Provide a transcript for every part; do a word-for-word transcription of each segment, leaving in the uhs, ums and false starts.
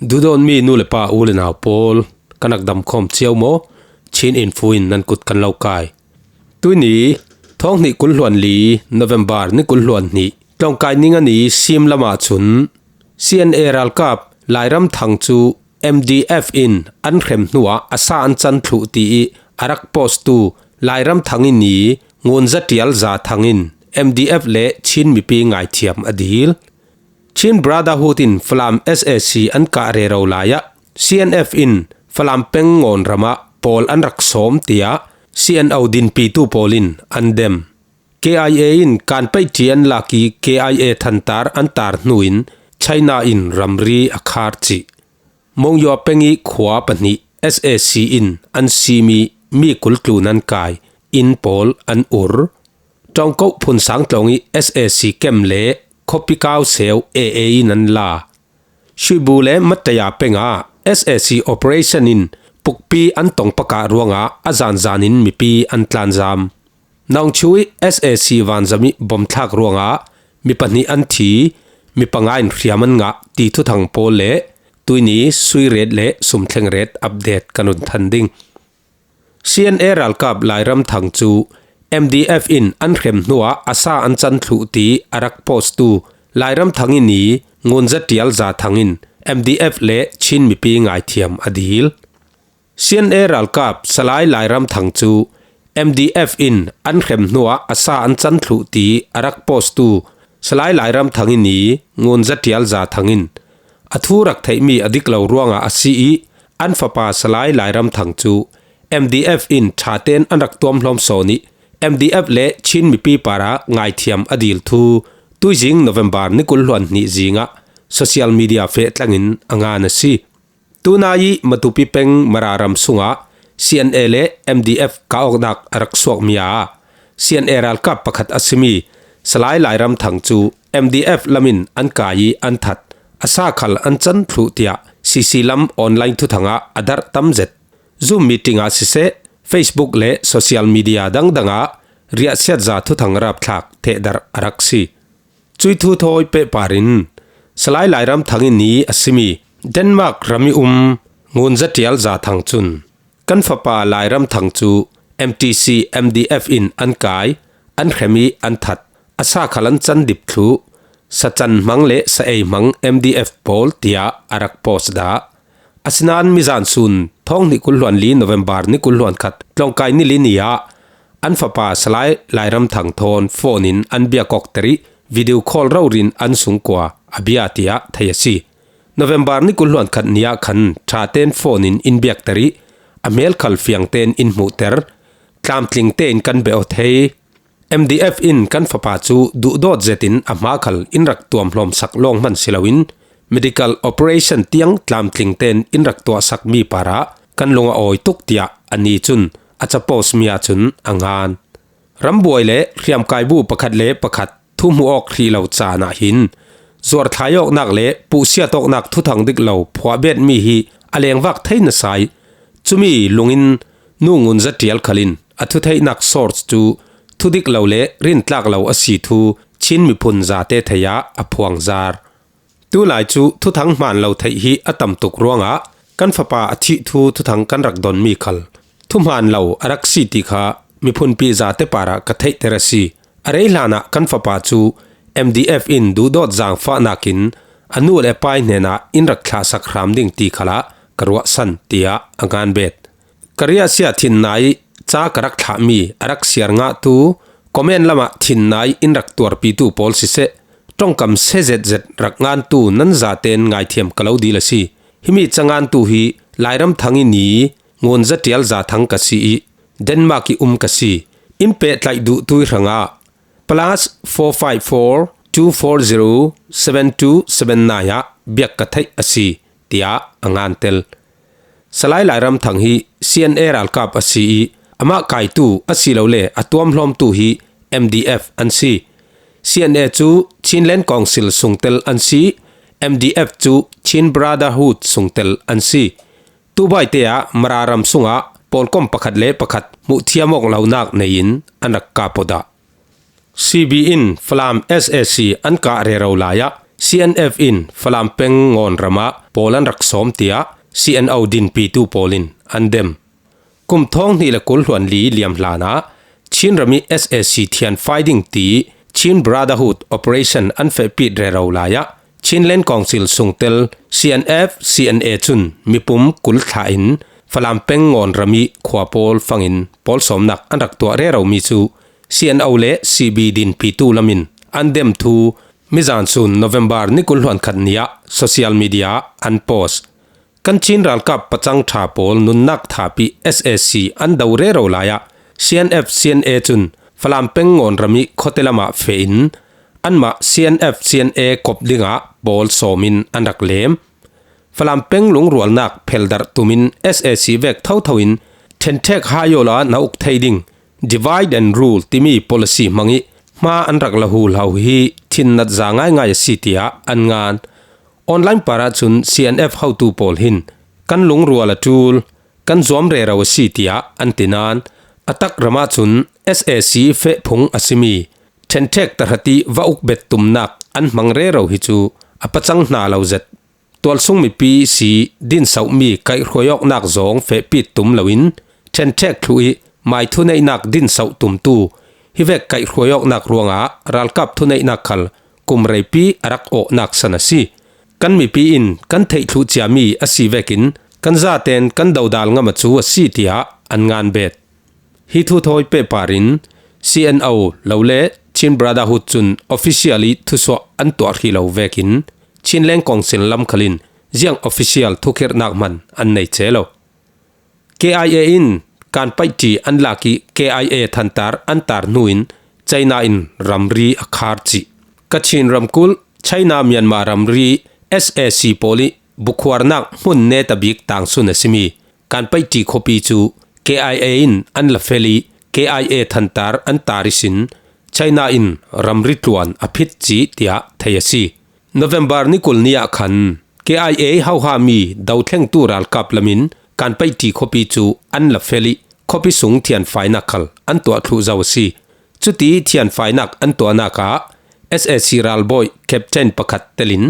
Duhdawtmi nu le pa u le nau pawl, kan rak dam khawm cio maw? Chin Info in nan kut kan lo kai. Tuini, thawng hnih kul hluan li, November ni kul hluan hnih, tlawngkai ning a ni sim lamah chun C N A ralkap Lairam Thang cu M D F in an hrem hnuah a sa an can thluh ti ih a rak posttu Lairam Thang i ni Ngun Za Ṭial Za Thang in M D F le Chin mipi ngaithiam a dil. Chin Brotherhood in Falam S A C an kah rero lai ah C N F in Falam peng Ngawn ram ah pawl an rak sawm tiah C N O dinpitu pawl in an dem. K I A in kan peihṭi an lak ih K I A thantar an tar hnu in China in ramri a khar cih. Monywa peng ih khua pahnih S A C in an sim ih mi kul tlun an kai, inn pawl an ur. Ṭawngkoh phun sang tlawng ih S A C kem le khuapi kau seu A A in an la. Shuibu le Mataya peng ah S A C operation in pukpi an tong pakah ruangah a zanzan in mipi an tlanzam. Nawngchu ih S A C vanzam ih bom thlak ruangah mi pahnih an thi, mi panga in hriam an ngah ti thuthang pawl le tuini suiret le sumthleng ret update kan run than ding. C N A ralkap Lairam Thang cu M D F in an hrem hnuah a sa an can thluh ti a rak posttu Lairam Thang i ni Ngun Za Ṭial Za Thang in M D F le Chin mipi ngaithiam a dil. C N A ralkap Salai Lairam Thang cu M D F in an hrem hnuah a sa an can thluh ti a rak posttu Salai Lairam Thang i ni Ngun Za Ṭial Za Thang in a thu rak theihmi a dik lo ruangah a si ih an fapa Salai Lairam Thang cu M D F in ṭha tein an rak tuamhlawm sawn ih M D F le Chin mipi parah ngaithiam a dil thu tuizing November ni kul hluan hnih zingah social media feh tlangin a ngan a si. Tunai ih Matupi peng Mara ram sungah C N A le M D F kah awknak a rak suakmi ah C N A ralkap pakhat a simi Salai Lairam Thang cu M D F lam in an kai ih an that, a sa khal an can thluh tiah C C lam online thuthang ah a darh tam zet. Zoom meeting ah siseh, Facebook le social media dangdang ah riahsiatza thuthang rapthlak thehdarh a rak si. Cuih thu thawi pehpar in Salai Lairam Thang i ni a simi Denmark ram ih um Ngun Za Ṭial Za Thang cun, kan fapa Lairam Thang cu M T C M D F in an kai, an hrem ih an that, a sa khal an can dip thluh, sa can hmang le sa ei hmang M D F pawl tiah a rak post dah. Asinain mizan sun thawng hnih kul hluan li November ni kul hluan khat tlawngkai ni li ni ah an fapa Salai Lairam Thang thawn phone in an biak awkter ih video call rori in an sungkua a bia tiah thei a si. November ni kul hluan khat ni ah khan ṭha tein phone in in biakter ih a hmel khal fiang tein in hmuhter, tlamtling tein kan beh aw thei. M D F in kan fapa cu duhdawt zetin a hma khal in rak tuamhlawm sak lawng hman si loin medical operation tiang tlamtling tein in rak tuahsak mi parah kan lung a awi tuk tiah ani cun a capo mi ahcun a ngan. Rambuai le hriamkai bu pakhat le pakhat thu hmuh awk hrih lo caan ah hin zuarthlai awknak le puhsiat awknak thuthang dik lo phuahbetmi hi a lengvak thei nasa ih cumi lungin Nu Ngun Za Ṭial khal in a thutheihnak source cu thudik lo le rintlak lo a si thu Chin miphun zate thei ah a phuangzar. Tulai cu thuthang hmaan lo theih hi a tam tuk ruangah kan fapa a thih thu thuthang kan rak donmi khal thuhmaan lo a rak si ti kha miphunpi zate parah ka theihter a si. A rei hlanah kan fapa cu M D F in duhdawt zaangfahnak in a nu le a pa hnenah in rak thlahsak hram ding ti khalah ka ruahsan, tiah a ngan bet. Ka riahsia thinna ih ca ka rak thlahmi a rak siar ngahtu, comment lamah thinna ih in rak tuarpitu pawl siseh, ṭongkam se zetzet rak ngantu nan zaten ngaithiam ka lo dil a si. Himi ca ngantu hi Lairam Thang i ni Ngun Za Ṭial Za Thang ka si ih Denmark ih um ka si. In pehtlaih duhtu ih hrangah plus four five four two four zero seven two seven nine ah biak ka theih a si, tiah a ngan tel. Salai Lairam Thang hi C N A ralkap a si ih amah kaitu asilole a tuamhlawmtu hi M D F an si. C N A cu Chinland Council sungtel an si, M D F cu Chin Brotherhood sungtel an si. Tubaite ah Mara ram sungah pawlkom pakhat le pakhat hmuhthiam awk lonak nei in an rak kap aw dah. C B in Falam S A C an kah rero lai ah C N F in Falam peng ngawn ramah pawl an rak sawm tiah C N O dinpitu pawl in an dem. Kum thawng hnih le kul hluan li liam hlanah Chin ram ih S A C thianfai ding ti Chin Brotherhood Operation an fehpit rero lai ah Chinland Council sungtel C N F C N A cun mipum kul thlah in Falam peng ngawn ram ih khua pawl fangin pawl sawmnak an rak tuah reromi cu C N O le C B dinpitu lamin an dem thu mizan sun November ni kul hluan khat ni ah social media ah an post. Kan Chin ralkap pacang ṭha pawl nunnak thapih S A C an do rero lai ah C N F C N A cun Falam peng ngawn ram ih khuate lamah feh in anmah C N F C N A kop dingah pawl sawm in an rak lem. Falam peng lungrualnak pheldarh tumin S A C vek thotho in ṭhenṭhek hai awla na uk thei ding divide and rule timi policy hmangih hma an rak la huhlo hi thinnat za ngaingai a si tiah an ngan. Online parah cun C N F hotu pawl hin kan lungrual a ṭul, kan zuam rero a si tiah an ti nain a tak ramah cun S A C feh phung a simi ṭhenṭhek tahratih va uk bet tumnak an hmang rero hi cu a pacang hna lo zet. Tualsung mipi si dinsohmi kaihhruai awknak zawng fehpit tum loin ṭhenṭhek thluh ih mai thuneihnak dinsoh tumtu hivek kaihhruai awknak ruangah ralkap thuneihnak khal kum reipi a rak awhnak san a si. Kan mipi in kan theih thluh ciami a si vekin kan zaten kan dodal ngam a cu a si tiah an ngan bet. Hi thu thawi pehpar in C N O lo le Chin Brotherhood cun official ih thusuah an tuah hrih lo vekin Chinland Council lam khal in ziang official thukhirhnak hman an nei che lo. K I A in Kanpaihti an lak ih K I A thantar an tar hnu in China in ramri a khar cih. Kachin ramkulh China Myanmar ramri S A C pawl ih bukhuarnak hmun netabik tangsun a simi Kanpaihti khuapi cu K I A in an la fel ih K I A thantar an tar ihsin China in ramri tluan a phit cih tiah thei a si. November ni kul ni ah khan K I A hohami dothlengtu ralkap lamin Kanpaihti khuapi cu an la fel ih khuapi sung thianfainak khal an tuah thluh zo a si. Cuti thianfainak an tuahnak ah S A C ralbawi captain pakhat telin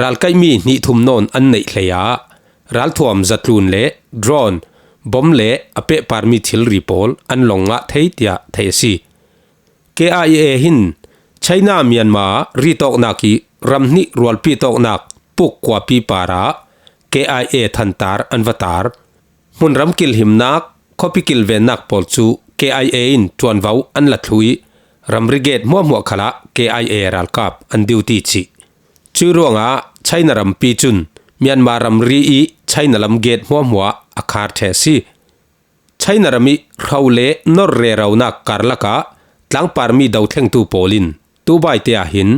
ralkaihmi hnih thum nawn an neih hlei ah ralthuam zatlun le drone, bom le a pehparmi thilri pawl an long ngah thei tiah thei a si. K I A hin China Myanmar ritawknak ih ram hnih rualpi tawknak Puk khuapi parah K I A thantar an va tar. Hmunram kilhimnak, khuapi kilvennak pawl cu K I A in ṭuanvo an la thluh ih ramri gate hmuahhmuah khalah K I A ralkap an duty cih. Cuih ruangah China rampi cun Myanmar ramri ih China lam gate hmuahhmuah a khar ṭheh a si. China ram ih hro le nor reronak karlak ah tlangparmi dothlengtu pawl in tubaite ah hin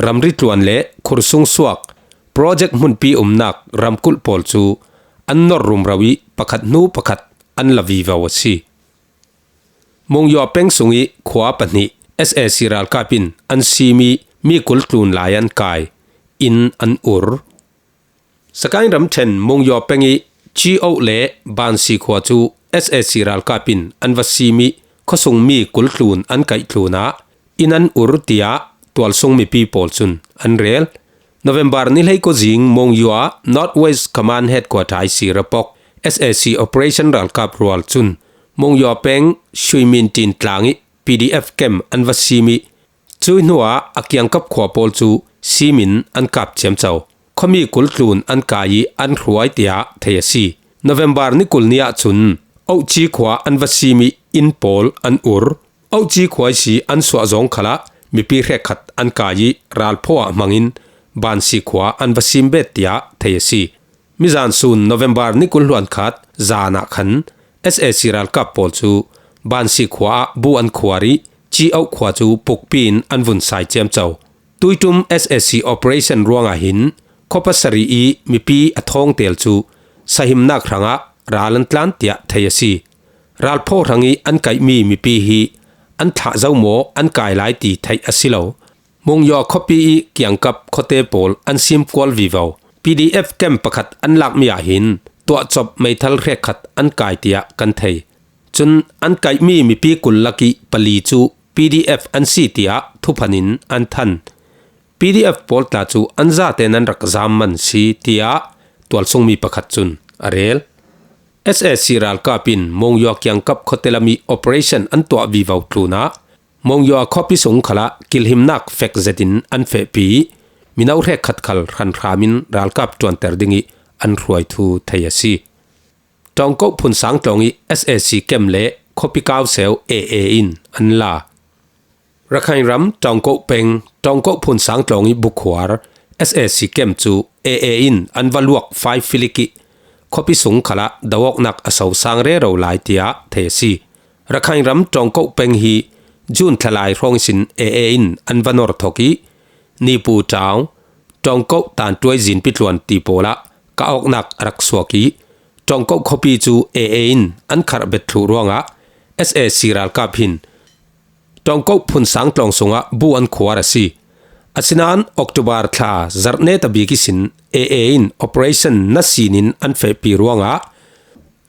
ramri tluan le khursung suak project hmunpi umnak ramkulh pawl cu an nor rumro ih pakhat hnu pakhat an la vivo a si. Mungyaw peng sungih khua pahnih S A C ralkap in an simi mi kul tlun lai an kai, inn an ur. Sakaing ramṭhen Mungyaw peng ih Ci Oh le Bansi khua cu S A C ralkap in an va simi khuasungmi kul tlun an kaih tlunah inn an ur tiah tualsung mipi pawl cun an rel. November ni hleikua zing Mungyaw North West Command Headquarter I C rapok S A C Operation ralkap rual cun Mungyaw peng Shuimintin tlang ih P D F camp an va simi cuih hnuah a kiangkap khua pawl cu simin an kap ciamco. Khuami kul tlun an kai ih an hruai tiah thei a si. November ni kul ni ahcun Ohci khua an va simi inn pawl an ur. Ohci khua ihsi an suah zawng khalah mipi hrekkhat an kai ih ralphaw ah hmangin Bansi khua an va sim bet tiah thei a si. Mizan sun November ni kul hluan khat zan ah khan S A C ralkap pawl cu Bansi khua ah bu an khuar ih Ci Oh khua cu pukpi in an vun sai ciamco. Tuiṭum S A C operation ruangah hin khuapasarih ih mipi a thawngtel cu sahimnak hrangah ral an tlan tiah thei a si. Ralphaw hrangih an kaihmi mipi hi an thlah zo maw an kai lai ti theih a si lo. Mungyaw khuapi ih kiangkap khuate pawl an simkual vivo. P D F camp pakhat an lakmi ah hin tuahcop meithal hrekkhat an kai tiah kan thei. Cun an kaihmi mipi kul lakih pali cu P D F an si tiah thuphan in an than. P D F pawl tla cu an zate nan rak zam man si, tiah tualsungmi pakhat cun a rel. S A C ralkap in Monywa kiangkap khuate lam i operation an tuah vivo tlunah Monywa khuapi sung khalah kilhimnak fek zetin an fehpi i mino hrekkhat khal hranhram in ralkap ṭuanter ding i an hruai thu thei a si. Ṭawngkoh phun sangtlawng i S A C kem le khuapi kauseu A A in an la. Rakhine ram Ṭawngkoh peng Ṭawngkoh phun sangtlawng i bukhuar S A C kem cu A A in an va luak fai filik i khuapi sung khalah do awknak a so sang rero lai, tiah thei a si. Rakhine ram Ṭawngkoh peng hi June thlalai hrawng ihsin A A in an va nor thok i Nipu Ṭawng, Ṭawngkoh Tantuai Zinpi Tluan ti pawlah kah awknak a rak suak i Ṭawngkoh khuapi cu A A in an kharh bet thluh ruangah S A C ralkap hin Ṭawngkoh phun sangtlawng sungah bu an khuar a si. Asinain October thla zarh netabik ihsin A A in operation nasin in an fehpi ruangah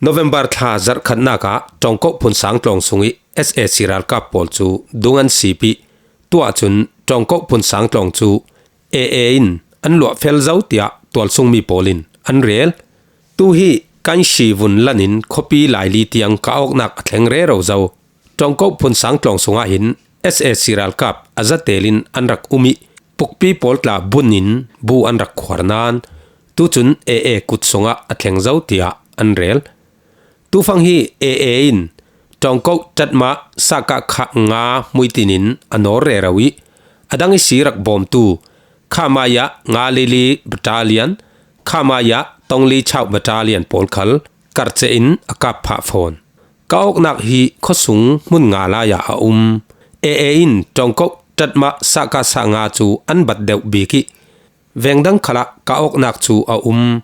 November thla zarh khatnak ah Ṭawngkoh phun sangtlawng sung i S A C ralkap pawl cu dung an sip i tuah cun Ṭawngkoh phun sangtlawng cu A A in an luah fel zo, tiah tualsungmi pawl in an rel. Tu hi Kanshi vun lan in khuapi laili tiang kah awknak a thleng rero zo. Ṭawngkoh phun sangtlawng sungah hin S A C ralkap a zatel in an rak um i pukpi pawl tla bun in bu an rak khuar nain tucun A A kut sungah a thleng zo, tiah an rel. Tufang hi A A in Ṭawngkoh Ṭatmah Sakakha nga hmuitin in a nawr rero i a dang ihsi rak bawmtu Khamaya nga lili battalion, Khamaya tongli chau battalion pawl khal karceh in a kap phah fawn. Kah awknak hi khuasung hmun nga lai ah a um. A A in Ṭawngkoh Ṭatmah Sakakha nga cu an bat deuh bik i vengdang khalah kah awknak cu a um.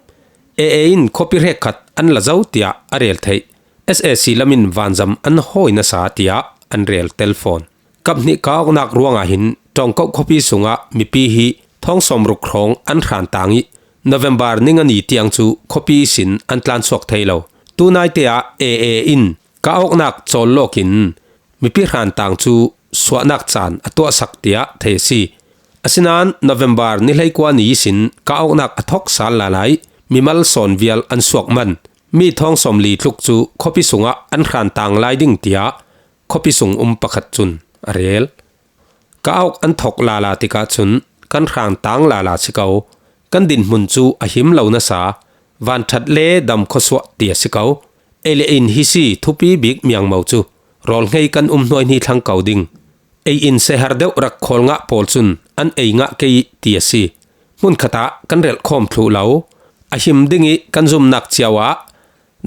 A A in khuapi hrekkhat an la zo, tiah a rel theih. S A C lam in vanzam an hawi nasa, tiah an rel tel fawn. Kap hnih kah awknak ruangah hin Ṭawngkoh khuapi sungah mipi hi thawng sawmruk hrawng an hran tang i November ni nga ni tiang cu khuapi ihsin an tlansuak thei lo. Tunaite ah A A in kah awknak cawl lawkin mipi hran tang cu suahnak caan a tuahsak, tiah thei a si. Asinain November ni hleikua ni ihsin kah awknak a thok sal lala i mimal sawn vial an suak man. Mi thawng sawmli tluk cu khuapi sungah an hran tang lai ding, tiah khuapi sung um pakhat cun a rel. Kah awk an thok lala tikah cun kan hran tang lala si ko, kan dinhmun cu a him lo nasa, vanṭhat le dam khuasuah ti a si ko. Ei le in hi si thupi bik miangmo cu rawl hngei kan um hnuaihni thlang ko ding. Ei in sehar deuh rak khawl ngah pawl cun an ei ngah kei ti a si. Hmunkhat ah kan relh khawm thluh lo. A him ding i kan zumnak cio ah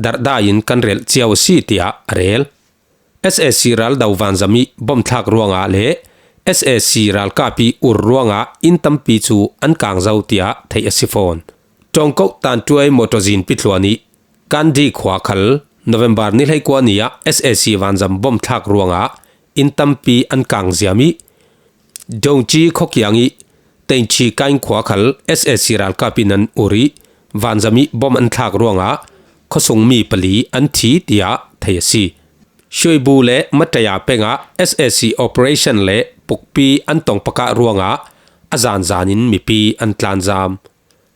darhdai in kan relh cio a si, tiah a rel. S A C raldo vanzam i bom thlak ruangah le S A C ralkap i ur ruangah inn tampi cu an kang zo, tiah theih a si fawn. Ṭawngkoh Tantuai Mawṭawzin Pitluan i Kandi khua khal November ni hleikua ni ah S A C vanzam bom thlak ruangah inn tampi an kang ziam i Dongci khuakiang i Tengci Kain khua khal S A C ralkap in an ur i vanzam i bom an thlak ruangah khuasungmi pali an thi, tiah thei a si. Shuibu le Mataya peng ah S A C operation le pukpi an tong pakah ruangah a zanzan in mipi an tlanzam.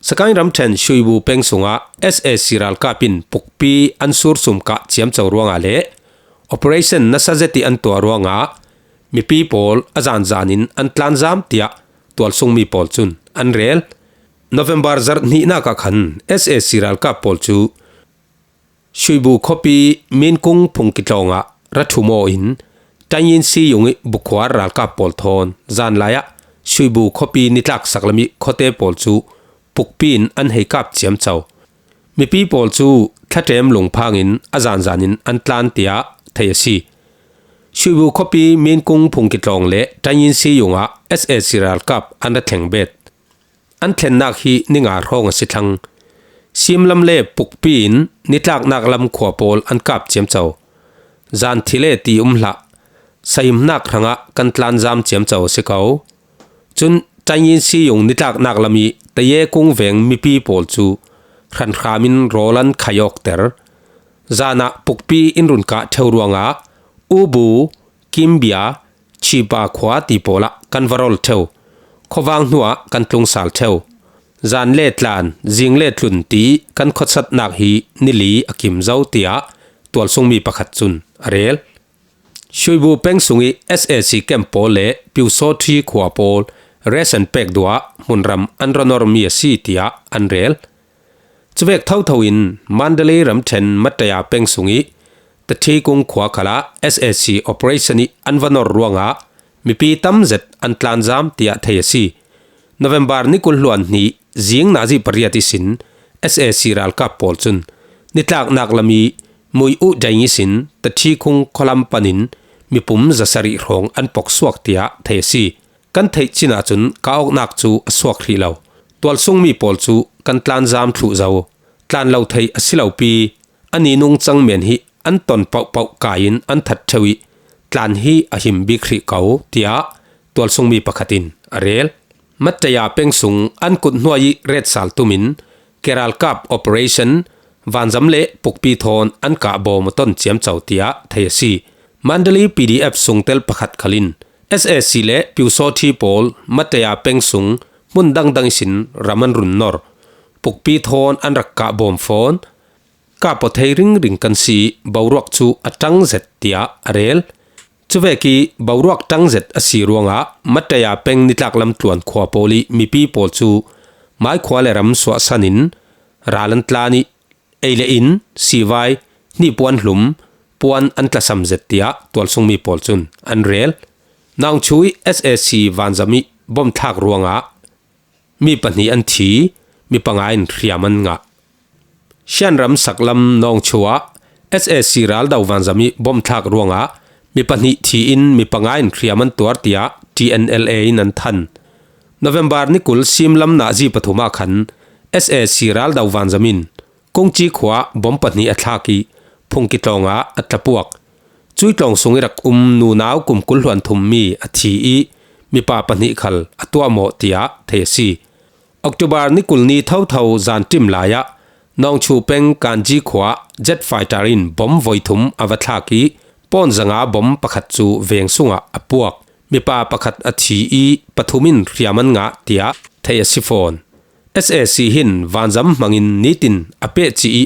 Sakain ramṭhen Shuibu peng sungah S A C ralkap in pukpi an sursum kah ciamco ruangah le operation nasa zet i an tuah ruangah mipi pawl a zanzan in an tlanzam, tiah tualsungmi pawl cun an rel. November zarh hnihnak ah khan S A C ralkap pawl cu Shuibu khuapi Minkung phungki tlawng ah ra ṭhum aw in Tanyin Siyung i bukhuar ralkap pawl thawn zanlai ah Shuibu khuapi nitlak saklam i khuate pawl cu pukpi in an hei kap ciamco. Mipi pawl cu thlaṭem lungphang in a zanzan in an tlan, tiah thei a si. Shuibu khuapi Minkung phungki tlawng le Tanyin Siyung ah S A C ralkap an ra thleng bet. An thlennak hi ni nga hrawng a si thlang. Simlam le pukpi in nitlaknak lam khua pawl an kap ciamco. Zanthi le ti um hlah, saimhnak hrangah kan tlanzam ciamco a si ko. Cun Tanyin Siyung nitlaknak lam i Tayekung veng mipi pawl cu hranhram in rawl an khai awkter. Zan ah pukpi in run kah ṭheu ruangah Ubu, Kimbia, Chipa khua ti pawl ah kan va rawl ṭheu. Khuavang hnuah kan tlung sal theu. Zan le tlan, zing le tlun ti kan khuasatnak hi ni li a kim zo, tiah tualsungmi pakhat cun a rel. Shuibu peng sung i S A C camp pawl le Pyusawṭhi khua pawl ration pek duh ah hmunram an ra normi a si, tiah an rel. Cuvek thotho in Mandalay ramṭhen Mataya peng sung i Tathikung khua khalah S A C operation i an va nor ruangah mipi tam zet an tlanzam, tiah thei a si. November ni kul hluan hnih zing nazi pariat ihsin S A C ralkap pawl cun nitlaknak lam i Mui Uh Daing ihsin Tathikung khualam panin mipum zasarih hrawng an pok suak, tiah thei a si. Kan theih cin ahcun ka awknak cu a suak hrih lo. Tualsungmi pawl cu kan tlanzam thluh zo. Tlan lo thei a si lopi, a ni nung cang men hi an ton pohpoh kai in an that theu i tlan hi a him bik hrih ko, tiah tualsungmi pakhat in a rel. Mataya peng sung an kut hnuai i retsal tumin Keralkap operation vanzam le pukpi thawn an kah bawm a ton ciamco, tiah thei a si. Mandalay P D F sungtel pakhat khal in S A C le Pyusawṭhi pawl Mataya peng sung hmun dangdang ihsin ram an run nor. Pukpi thawn an rak kah bawm fawn. Kah paw thei ringring kan si i boruak cu a ṭang zet, tiah a rel. Cuvek i boruak ṭang zet a si ruangah Mataya peng nitlaklam tluan khua pawl i mipi pawl cu maikhua le ram suahsan in ral an tlan i ei le in, sivai, hnipuan hlum, puan an tlasam zet, tiah tualsungmi pawl cun an rel. Nawngchu i S A C vanzam i bom thlak ruangah mi pahnih an thi, mi panga in hriam an ngah. Shan ram saklam Nawngchu ah S A C raldo vanzam i bom thlak ruangah mi pahnih thi in mi panga in hriam an tuar, tiah T N L A in an than. November ni kul simlam nazi pathum ah khan S A C raldo vanzam in Kungci khua ah bom pahnih a thlak i phungki tlawng ah a tlapuak. Cui tlawng sung i rak um nunau kum kul hluan thum mi a thi i mipa pahnih khal a tuahmawh, tiah thei a si. October ni kul ni thotho zan ṭim lai ah Nawngchu peng Kanji khua ah jet fighter in bom voi thum a va thlak i pawn zanga bom pakhat cu veng sungah a puak. Mipa pakhat a thi i pathum in hriam an ngah, tiah thei a si fawn. S A C hin vanzam hmangin nitin a pehci i